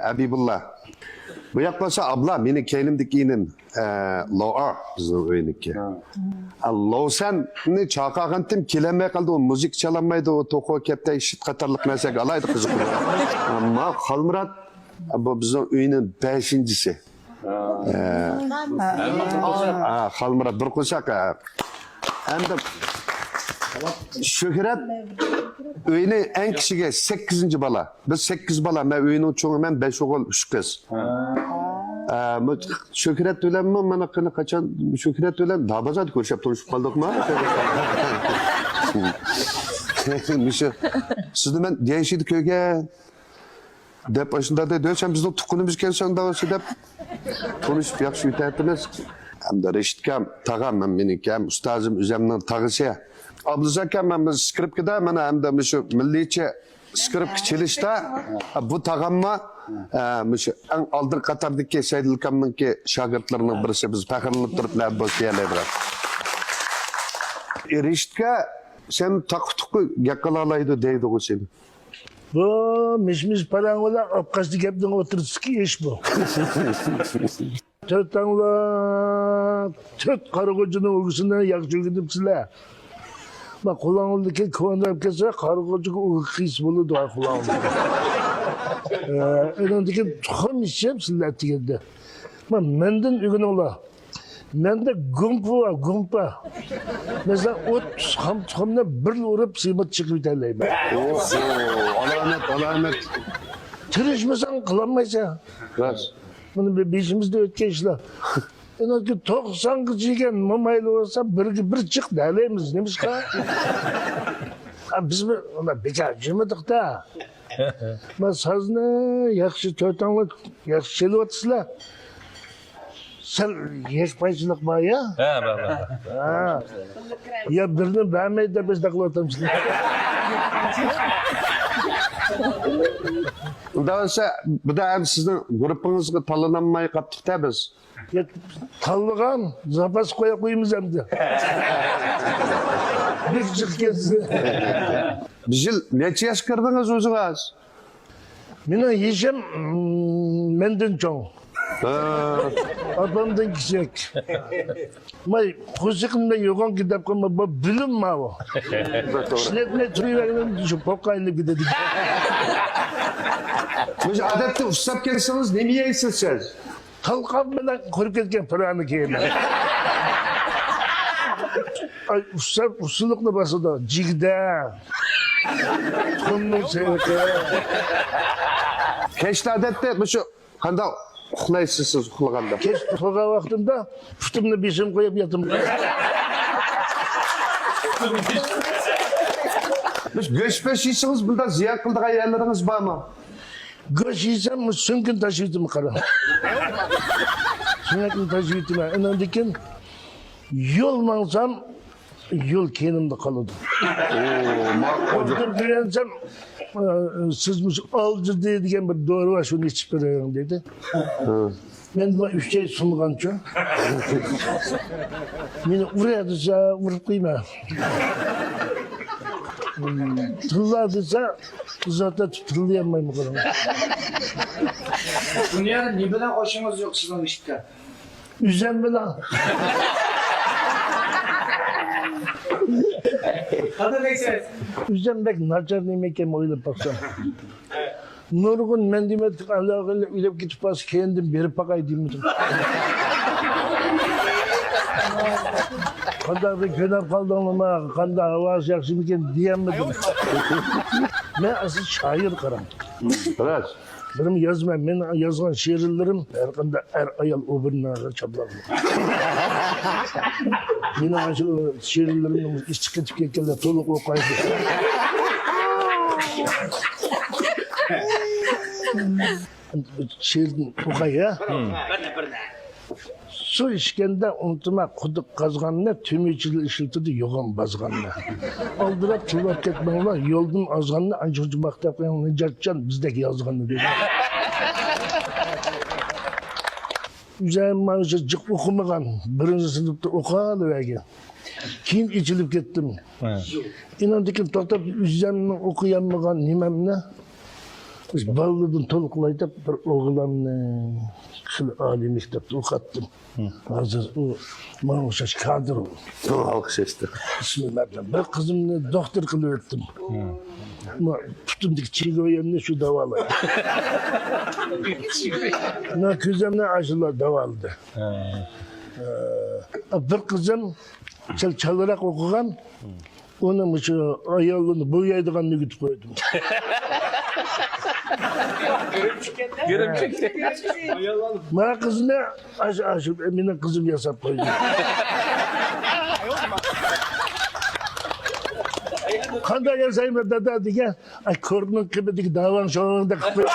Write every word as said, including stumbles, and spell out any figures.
ھەبىبۇللا. بۇ ياق بولسا ئابلا، مېنىڭ كەينىمدىكى ئىنىم، ئە، لوئا، بىزنىڭ ئۆينىڭكى. ھە. ئە، لوسەننى چاقىرغانتىم، كېلەلمەي قالدى. ئۇ مۇزىكا چالالمايدۇ، ئۇ توخۇ، كەپتەك، شىت قاتارلىق نەرسىگە ئالاھىدە قىزىقىدۇ. ئەمما خالمۇرات، بۇ بىزنىڭ ئۆينىڭ بەشىنچىسى. ئە، ئە، خالمۇرات بىر قورساق، ئە. ئەمدى شۆھرەت ئۆينىڭ ئەڭ كىچىكى، سەككىزىنچى بالا. بىز سەككىز بالا، مەن ئۆينىڭ چوڭى، مەن بەش ئوغۇل، ئۈچ قىز. ھە. ئە، مۇ-، شۆھرەت بىلەنمۇ مانا قېنى قاچان شۆھرەت بىلەن دابازادا كۆرۈشۈپ تونۇشۇپ قالدۇقمۇ؟ مۇشۇ سىزنى مەن دىيەنشىدە كۆرگەن. دەپ ئاشۇنداق دەيدۇ، سەن بىزنىڭ تۇغقىنىمىز ئىكەنسەن داۋاسى دەپ تونۇشۇپ ياخشى ئۆتەتتىمىز. ھەمدە رېشىت ئاكام، تاغام، مەن مېنىڭكى ھەم ئۇستازىم، ئۆزەمنىڭ تاغىسى. ئابلىز ئاكام، مەن بىز سكرىپكىدا، مانا ھەمدە مۇشۇ مىللىيچە سكرىپكا چېلىشتا، بۇ تاغاممۇ، ھە، مۇشۇ ئەڭ ئالدىنقى قاتاردىكى سەيدۇل ئاكامنىڭكى شاگىرتلىرىنىڭ بىرسى، بىز پەخىرلىنىپ تۇرۇپ لەببۇز دېيەلەيدىغان. رېشىت ئاكا، سەن تاققا تۇققا گەپ قىلالايدۇ دەيدىغۇ سېنى. بۇ مىش-مىش پاراڭ بىلەن ئابقاچتى گەپنىڭ ئوتتۇرىسىدىكى ئىش بۇ. تۆت تاڭلار، تۆت قارىغۇچىنىڭ ئۆگزىسىنى ياخشى ئۆگىنىپسىلەر. ما قۇلاڭلىدىكى كونىراپ كەتسە، قارىغۇچىغا ئۆگە قىيسا بولىدۇ، ھە، قۇلاڭلىدا. ئە، ئۇنىڭدىكى تۇخۇم ئىچىپ سىلەر دېگەندە. ما مەندىن ئۆگىنىڭلار. مەندە گۇمپا بار، گۇمپا. مەسىلەن، ئوتتۇز خام تۇخۇمنى بىرلا ئۇرۇپ سېمونت چېقىۋېتەلەيمەن. ئوھو، ئالامەت، ئالامەت. تىرىشمىساڭ قىلالمايسەن. راست. بۇنى بى-، بېشىمىزدا ئۆتكەن ئىشلار. ئىناكى توقسانغىچە يېگەن مومايلى بولسا، بىرگە بىر جىق دەلەيمىز. نېمىشقا؟ ھە، بىز بىر، ئۇنداق بىكار جۈمىدۇق-دە. ما سازنى ياخشى تۆتەڭلىك ياخشى چېلىۋاتىسىلەر. سەل يەكپايچىلىق بار يا؟ ھە، بار، بار، بار. ھە. يا بىرنى بەرمەيدۇ دەپ ئىزدەپ قىلىۋاتامسىلەر؟ ئۇنداق بولسا، بۇدا ھەم سىزنىڭ گۇرۇپپىڭىزغا تاللىنالماي قاپتۇق-دە بىز. يا، تاللىغان زاپاس قويۇپ قويىمىز ئەمدى. بىر جىق كەتسە. بىز يىل نەچچە ياشقا كىردىڭىز ئۆزىڭىز؟ مېنىڭ يېشىم، مم، مەندىن چوڭ. ھە. ئاپامدىن كىچىك. ماي، قورسىقىمدا يوغان گېدەپ قالما، بۇ بىلىم ماۋۇ. ئىشلەتمەي تۇرۇۋەرگىن، شۇ پوققا ئايلىنىپ كېتىدىكەن. مۇشۇ ئادەتتە ئۇسساپ كەلسىڭىز، نېمە يەيسىز سىز؟ تالقان بىلەن قۇرۇپ كەتكەن پىرانىك يەيمەن. ئاي، ئۇسساپ، ئۇسسۇلۇقنى باسىدۇ. جىگدە. تۇخۇمنىڭ سېرىقى. كەچتە ئادەتتە مۇشۇ قانداق ئۇخلايسىز سىز ئۇخلىغاندا؟ كەچ ئۇخلىغان ۋاقتىمدا پۇتۇمنى بېشىمغا قويۇپ ياتىمەن. بىز گۆش-پۆش يېسىڭىز، بۇنداق زىيان قىلىدىغان يەرلىرىڭىز بارمۇ؟ گۆش يېسەم، سۆڭىكىنى تاشلىۋېتىمەن، قارا. سۆڭەكنى تاشلىۋېتىمەن. ئۇنىڭدىن كېيىن يول ماڭسام، يول كەينىمدە قالىدۇ. ئوتتۇرىدا يۈرسەم، ئە، سىز مۇشۇ ئالجىدى دېگەن بىر دورا بار، شۇنى ئىچىپ بېرىڭ دېدى. مەن بۇ ئۈچەي سۇنغانچۇ. مېنى ئۇرە دېسە، ئۇرۇپ قويىمەن. تىللا دېسە، ئۇزاق تارتىپ تىللىيالمايمەن، قاراڭ. دۇنيادا نېمە بىلەن ئوخشىشىڭىز يوق سىزنىڭ ئىشتا؟ ئۆزۈم بىلەن. قانداق دەيسىز؟ ئۆزۈم بەك ناچار نېمە ئىكەن ئويلاپ باقسام. نۇرغۇن مەن دېمەتلىك ئالاقىلەر ئۆلۈپ كېتىپ قالسا كەينىدىن بېرىپ باقاي دېمىدىم. قانداق بىر كۆنەپ قالدىڭلىما، قانداق ھاۋاسى ياخشىمىكىن دېيەلمىدىم. مەن ئەسلى شائىر، قاراڭ. راست. بىرمۇ يازماي، مېنىڭ يازغان شېئىرلىرىم ھەر قانداق ئەر-ئايال ئوبرىنىغا چاپلانغان. مېنىڭ ئاشۇ شېئىرلىرىمنىڭ ئىچى قېتىپ كەتكەنلەر تولۇق ئوقايدۇ. شېئىرنى ئوقاي، ھە؟ سۇ ئىچكەندە ئۇنتۇما قۇدۇق قازغاننى، تۆمۈرچىلەر ئىشلىتىدۇ يوغان بازغاننى. ئالدىراپ تىللاپ كەتمەڭلار، يولدىن ئازغاننى، ئانچە-مۇنچە ماختاپ قويۇڭ، نىجاتجان بىزدەك يازغاننى دېدى. ئۆزۈم مانا شۇ جىق ئوقۇمىغان، بىرىنچى سىنىپتا ئوقۇۋالىۋەرگەن. كېيىن ئېچىلىپ كەتتىم. ھە. ئېنىڭدىن كېيىن توختاپ، ئۆزۈمنىڭ ئوقۇيالمىغان نېمەمنى بالىلىرىدىن تولۇقلاي دەپ بىر ئوغلاننى خېلى ئالىي مەكتەپتە ئوقۇتتۇم. ھازىر ئۇ ماڭا ئوخشاش كادىر ئۇ. ئالقىش ئېيتتى. بىسمىللا. بىر قىزىمنى دوختۇر قىلىۋەتتىم. ما پۇتۇمدىكى چىگويەننى شۇ داۋالايدۇ. ما كۆزۈمنى ئاشۇلار داۋالىدى. بىر قىزىم سەل چالاراق ئوقۇغان، ئۇنى مۇشۇ ئاياللىرىنى بويايدىغان نېگىتىپ قويدۇم. ما قىزنى ئاشۇ، ئاشۇ مېنىڭ قىزىم ياساپ قويدى. قانداق ياسايمەن دادا دېگەن، ئاي، كورتنىڭ قېپىدىكى داۋاڭ شوڭىڭدەك قىلىپ قويدى.